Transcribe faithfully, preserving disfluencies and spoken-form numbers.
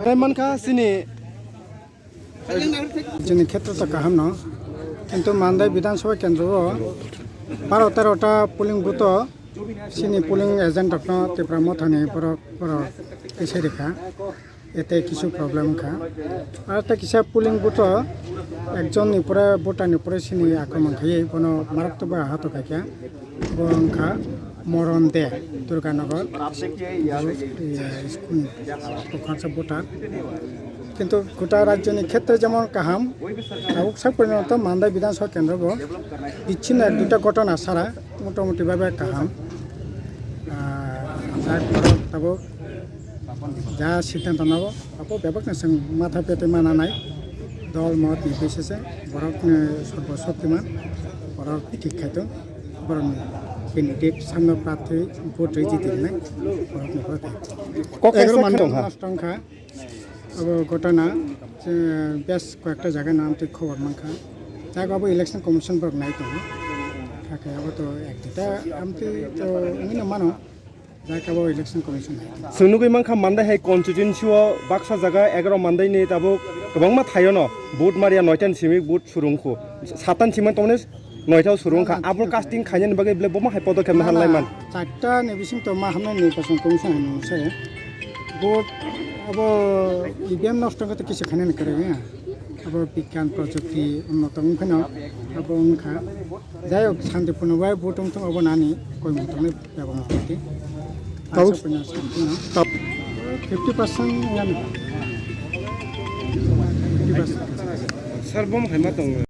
Tei mankha chini, chini khetra ta kaham no, kintu Mandai Bidhan Sabha kendro o baro tero ta polling booth o chini polling agent rok no Tipra Motha ni borok, borok kisai rikha. Ete kisu problem wngkha. Ar tei kisa polling booth o ekjon ni pore voter ni pore sini akromon khaiwi bono maratokbai ahato khaikha. Bo wngkha Moron De, Durganagar, eh, school ni kwchangsa voter. Kintu gota rajyo ni khetre jemon kaham, tabuk sak porjonto Mandai Bidhan Sabha kendro bo bichchino ek duita ghotona sara motamoti bhabe kaham. Ah, jak borok tabuk ja siddhanto nabo, abo bebakno chwng matha petwi ma nanai. Dol mot ni bisese borokni sorbo shoktiman, borok thik khai tong, borokni candidate samno prarthi vote rwi jiti rwnai, borokni vote. Kok kaisa khe tongkha. Nosto wngkha. Abo ghotona, je, bes koyekta jaga no amtwi khobor mankha. Jaga abo election commission borok nai tongo. Hakhe abo to ek duita amtwi to wngwi no mano. Jai kabo election commission hai. Chwng nugwi mankha, Mandai hai constituency o baksa jaga egaroh Mandai ni tabuk kwbangma thaio no vote maria, noita ni simi vote surungkhu. Sata ni simi tongmani noita o surungkha. Abo casting khainani bagwi bole bomo hai podokep na halai man. Charta ni bising to ma hamnai ni person commission hai nung se. Vote abo E V M nosto khe to kisa khainani kwrwi ya. Abo bigyan projukti unnoto wngkhano abo wngkha. Jai hok, santipurno bai vote wngthung, abo nani koimung tongnai bebak wngthung. Tabuk. Asok phaina santino. Tab- Fifty percent ngan. Fifty percent. Sir, bom hai ma tongo.